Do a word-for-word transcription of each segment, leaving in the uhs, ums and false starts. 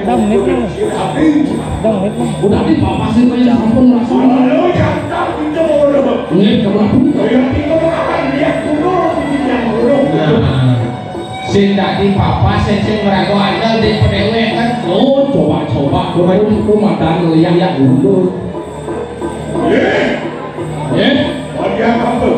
Udah menit nih. Udah menit nih. Udah di papa sih, kayak sampun langsung. Nggih, kamu. Nah, sing dadi papa sing, sing merago andel di pedewek kan. Oh, coba-coba. Coba itu, itu mata ngeliat ya dulu. Nggih. Bagian apa?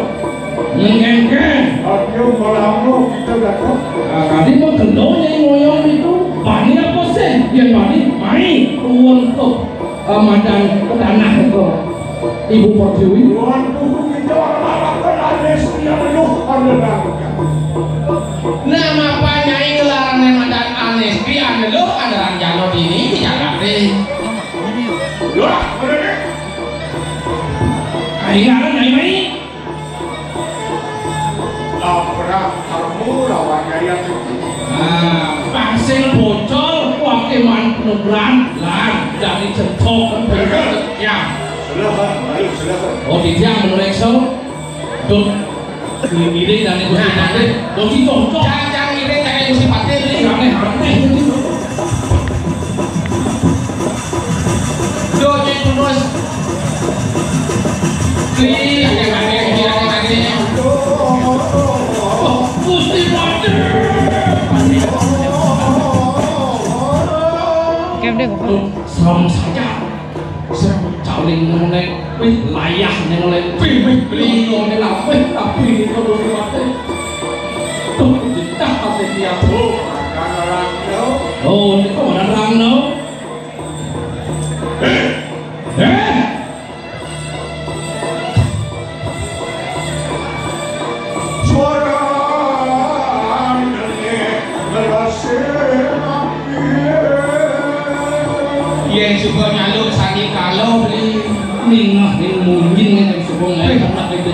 Ngengkeng. Aduh, malam kita datang. Nah, tadi mau gendong yang ngoyong itu. Bani apa sih? Yang bani, mai. Ruwun tuh. Eh, madan ke tanah itu. Ibu Pertiwi. Waduh, kita orang malam kan ada yang lu, ada banget. Nah, apa nyai ngelarang madan Anesti, anu lu, ada orang jano dini di Jakarta. Wah, bener. Ayo, ayo, ayo, ayo. Labrak kamu lawan gaya tinggi. Nah, pangsil bocor, wake man penuh beran, lan, dari centok, kan, ya. Silakan, ayo, silakan. Oh, tidak, menurut Exo. Dut. Ngiring dan itu sih, Pak. Dut, itu, dut. Jangan, jangan ngiring, jangan isi pakai, ini rame, rame. Dut, itu, terus. Ngiring, jangan, jangan, jangan, jangan. Oh, Gusti Patih. Oke, udah, Bapak. Serem saja. Sing caling ngene, wih, layah ngene, wih, wih, beli ngene lah, wih, tapi ini kalau mati. Tuh, jejak mati dia, tuh. Oh, ini kok ada orang, no? Eh, eh. Yen suka nyaluk sandikala beli ningah ning munjing ning suka ngene, anak itu,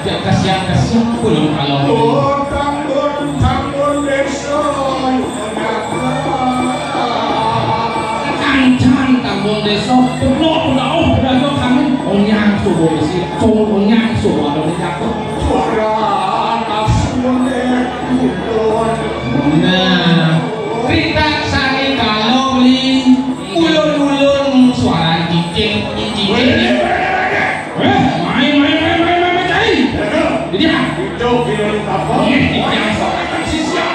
ya, kasihan, kasihan, belum kalau. Kancan Tambun Desa, penuh, penuh, penuh, kami onyang subuh isi, cung onyang subuh ada di jatuh. Nah, kritak sani kalau beli ulun-ulun suara cicing, cicing. Eh, main, main, main, main, main, main, cai. Jadi, ah. Itu film apa? Ih, yang sok sisian.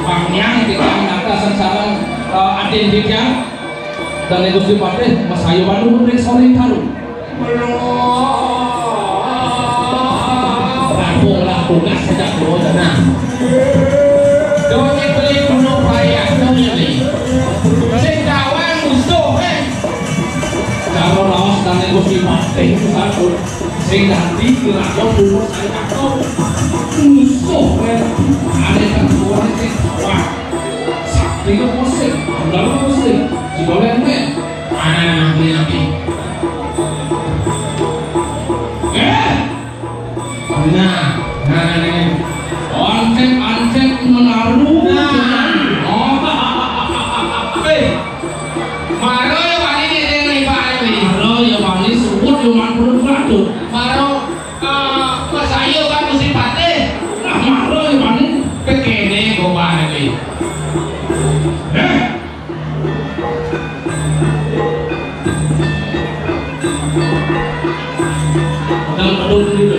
Bang Yang, kita menata sengsara, eh, adin kita. Dan Gusti Patih, Mas Ayu Pandu, Putri Sore Karung. Rampung lah tugas sejak dulu, nah. Doni beli gunung payah, doni beli. Sing kawan musuh, eh. Karo raos dan Gusti Patih, satu. Sing dadi kira-kira dulu saya takut. Musuh, eh. Ada yang tak keluar, eh. Wah. Sakti kok musik, bener musik. Jika lempeng. Mana nanti, nanti. Eh! Nah, nah, nah, nah. Ancek, ancek, menaruh. Nah. Oh. Eh. Maro ya wani ning ribane kuwi. Maro ya wani suwut yo man perut batu. Maro, eh, Mas Ayu kan mesti patih. Nah, maro ya wani. Kekene gobane kuwi. Eh. Pedang pedut gitu.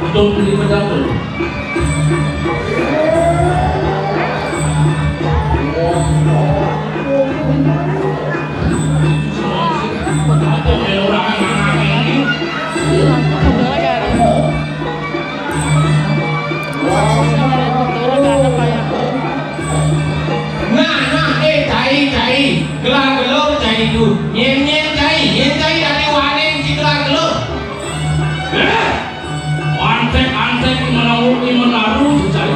Pedut di pedang tuh. Ada orang anak ini. Antek-antek menawa menaru cai.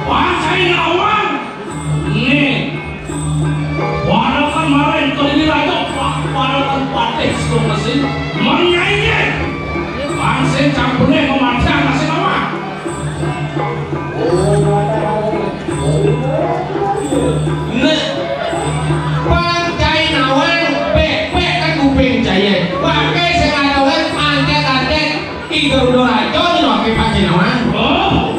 Wah, cai nawang. Nih. Warakan marahin ke ini raja, wah, warakan patih suka mesin. Menyaingi. Bangsin campurnya mematang nasi nawang. Nah, pang cai nawang, pek-pek kan kuping cai. Pakai sing aturan antek-antek. Iga udah raja nih pakai pakai nawang. Oh,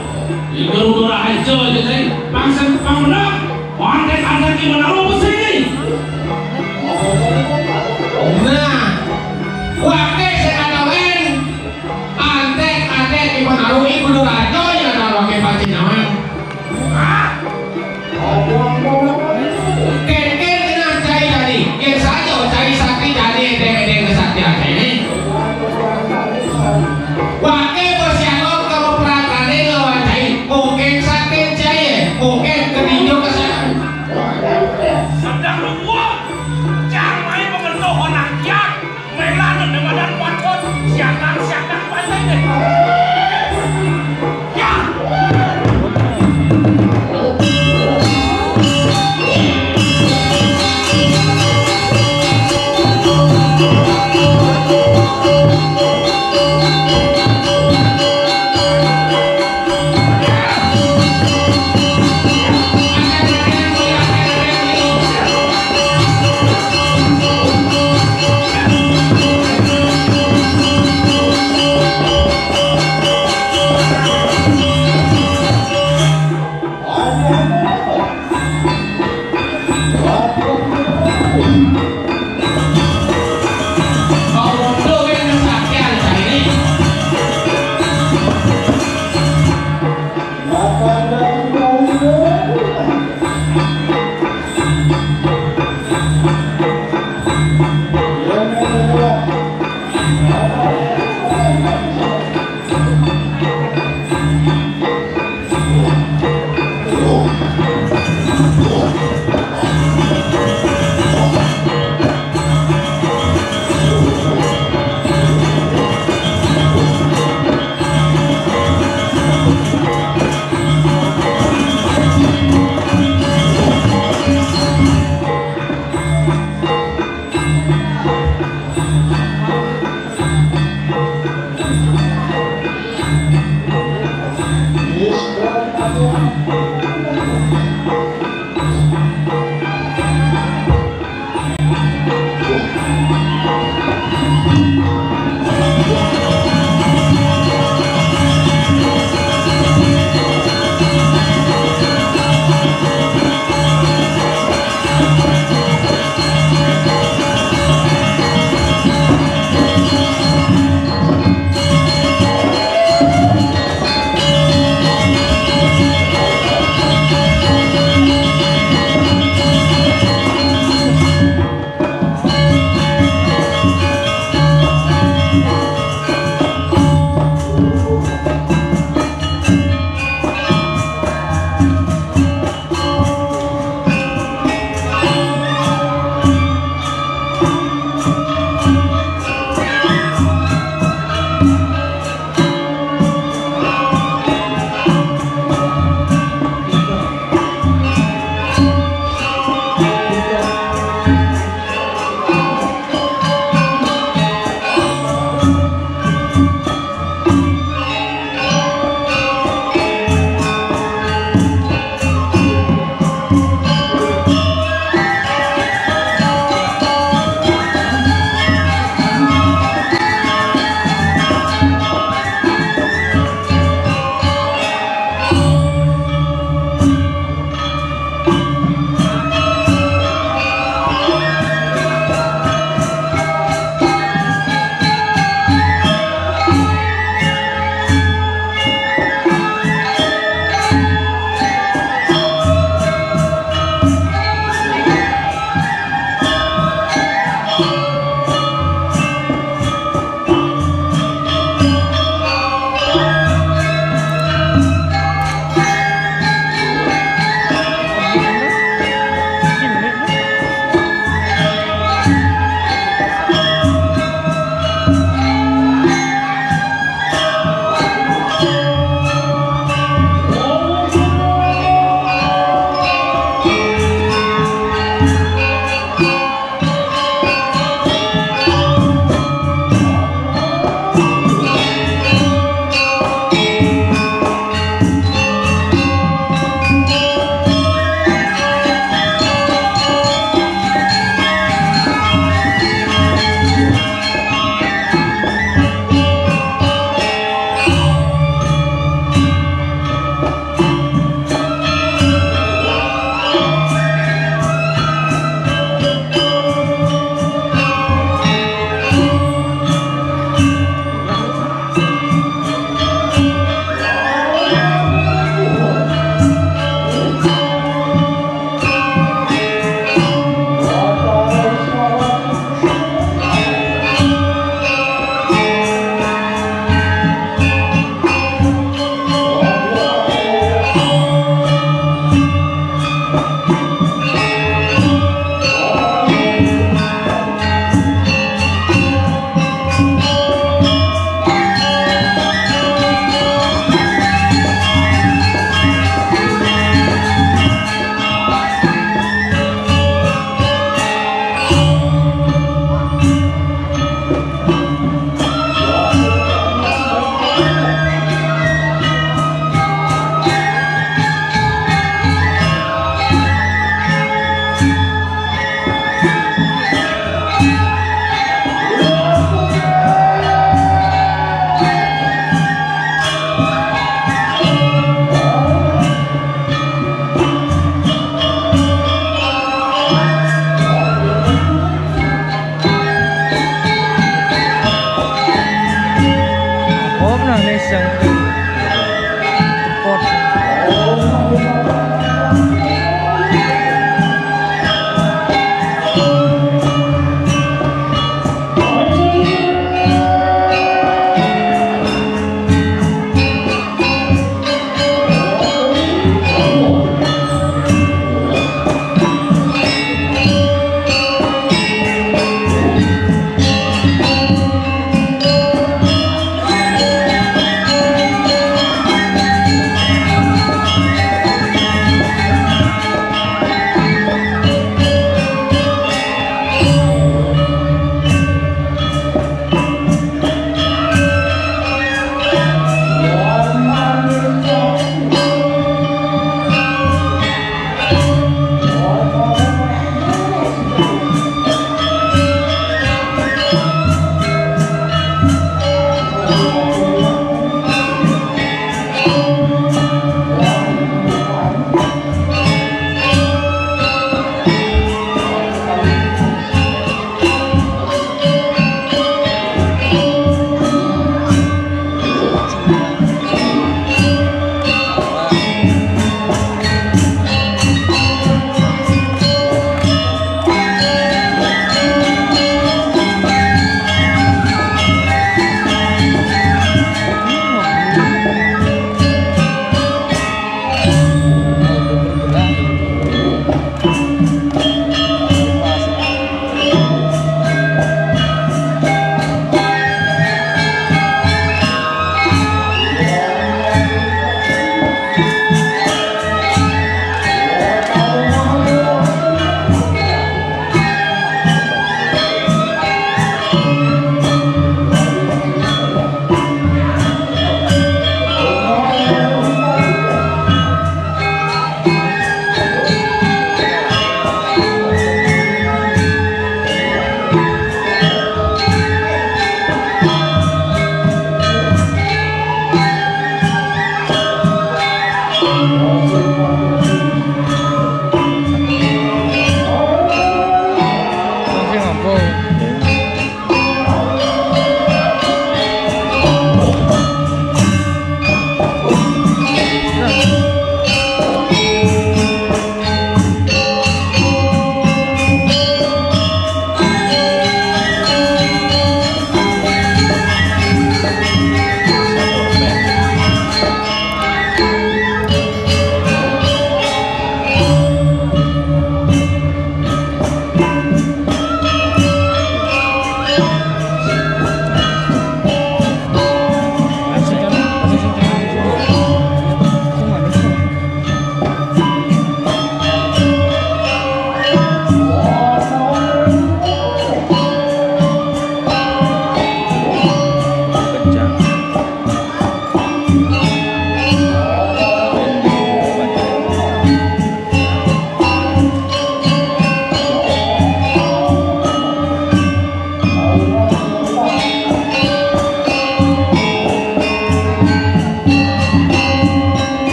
iga udah raja aja teh. Bangsa pang bener. Antek-antek gimana lu pesing nih? Nah, pakai sing aturan. Antek-antek di Panaru ibu durajanya adalah pakai pancing nawang. Hah? Kenken kena cai tadi. Yang saja cai sakti tadi edeng-edeng kesaktian ini. Pakai persiapan kamu perangkane lawan cai. Mungkin sakti cai, mungkin ketinjuk kesakti.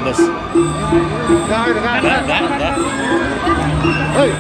Enggak, enggak, enggak. Hei.